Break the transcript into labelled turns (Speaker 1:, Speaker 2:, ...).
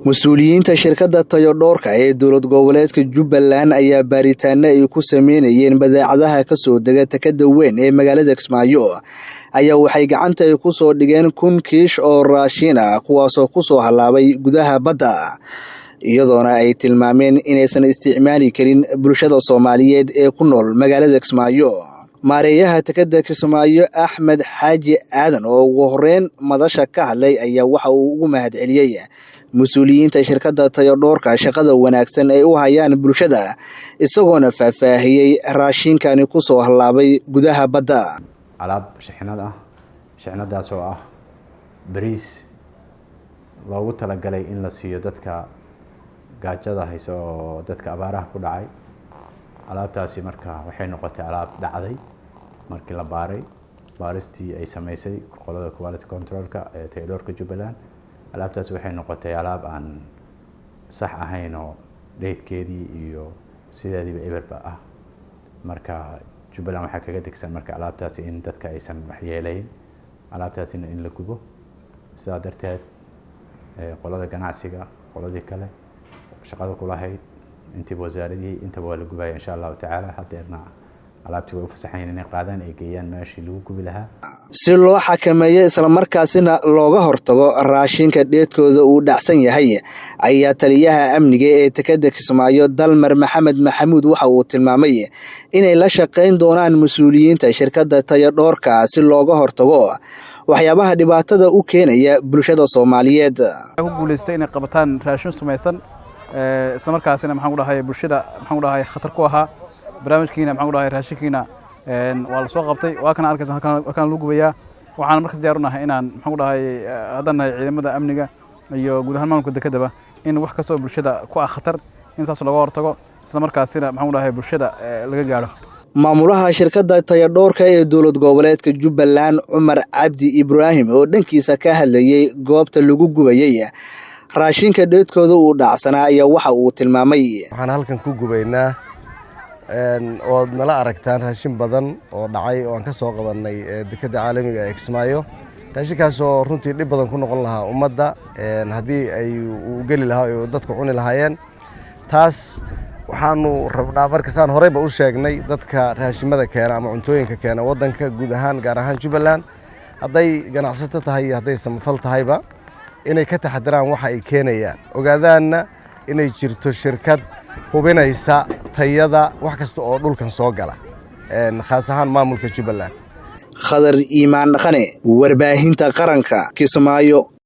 Speaker 1: Mas-uuliyiinta shirkadda Tayodhoorka ee dowlad goboleedka Jubbaland ayaa baaritaano ay ku sameynayeen badeecadaha ka soo dega takada weyn ee magaalada Kismaayo ayaa waxay gacanta ay ku soo dhigeen 1000 kiish oo raashin ah, kuwaasoo ku soo halaabay gudaha badda, iyadoona ay tilmaameen inaysan isticmaali karin bulshada Soomaaliyeed ee ku nool magaalada Kismaayo. Maareeyaha takada Kismaayo Axmed Xaaji Aadan oo ugu horeyn madasha ka hadlay ayaa waxa uu ugu mahadceliyey mas-uuliyiinta shirkadda Tayodhoorka shaqada wanaagsan ay u hayaan bulshada, isagoona faahfaahiyey raashinkani ku soo halaabay gudaha badda.
Speaker 2: Alaab shixnad ah, shixnadaas oo ah bariis loogu talagalay in la siiyo dadka gaajada haysa oo dadka abaaraha ku dhacay. Alaabtaasi marka waxay noqotay alaab dhacday markii la baaray, baaristii ay sameysay qolada quality control-ka ee Tayodhoorka Jubbaland. Alaabtaasi waxay noqotay alaab aan sax ahayn oo dheydkeedii iyo sideediiba eberba ah. Marka Jubbaland waxaa kaga degsan marka alaabtaasi in dadka aysan waxyeeleyn, alaabtaasina in la gubo. Sidaa darteed qolada ganacsiga, qoladii kale shaqada kulahayd, intiiba wasaaradihii intaba waa la gubaya insha Allahu tacaala. Haddeerna alaabtii way u fasaxayn inay qaadaan ay geeyaan meeshii lagu gubi lahaa.
Speaker 1: Si loo xakameeyo islamarkaasina looga hortago raashinka dheedkooda uu dhacsan yahay, ayaa taliyaha amniga ee takada Kismaayo Dalmar Maxamed Maxamuud waxa uu tilmaamay inay la shaqayn doonaan mas-uuliyiinta shirkadda Tayodhoorka si looga hortago waxyaabaha dhibaatada u keenaya bulshada Soomaaliyeed.
Speaker 3: Ku guuleystay inay qabataan raashin sumaysan, islamarkaasina maxaan ku dhahay bulshada maxaan ku dhahay khatar ku ahaa. Barnaamijkiina maxaan ku dhahay raashinkiina waa la soo qabtay, waa kana arkaysa halkan lagu gubayaa. Waxaan markaas diyaar u nahay inaan maxaan ku dhahay haddaan nahay ciidamada amniga iyo guud ahaan maamulka dekedaba in wax kastoo bulshada ku ah khatar in saas looga hortago, isla markaasina maxaan ku dhahay bulshada laga gaadho.
Speaker 1: Maamulaha shirkadda Tayodhoorka ee dowlad goboleedka Jubbaland Cumar Cabdi Ibraahim oo dhankiisa ka hadlayay goobta lagu gubayay raashinka dheedkooda uu dhacsanaa ayaa waxa uu tilmaamay:
Speaker 4: Waxaan halkan ku gubaynaa ood nala aragtaan raashin badan oo dhacay oo aan ka soo qabannay dekedda caalamiga ee Kismaayo. Raashinkaasoo runtii dhib badan ku noqon lahaa ummadda haddii ay uu geli lahaa oo dadku cuni lahaayeen. Taas waxaanu rabnaa marka, saan horeyba u sheegnay, dadka raashimada keena ama cuntooyinka keena waddanka guud ahaan, gaar ahaan Jubbaland, hadday ganacsato tahay iyo hadday samafal tahayba, inay ka taxadiraan waxa ay keenayaan, ogaadaanna inay jirto shirkad hubinaysa tayada wax kasta oo dhulkan soo gala, khaas ahaan maamulka Jubbaland.
Speaker 1: Khadar Iimaan Dhaqane, warbaahinta qaranka, Kismaayo.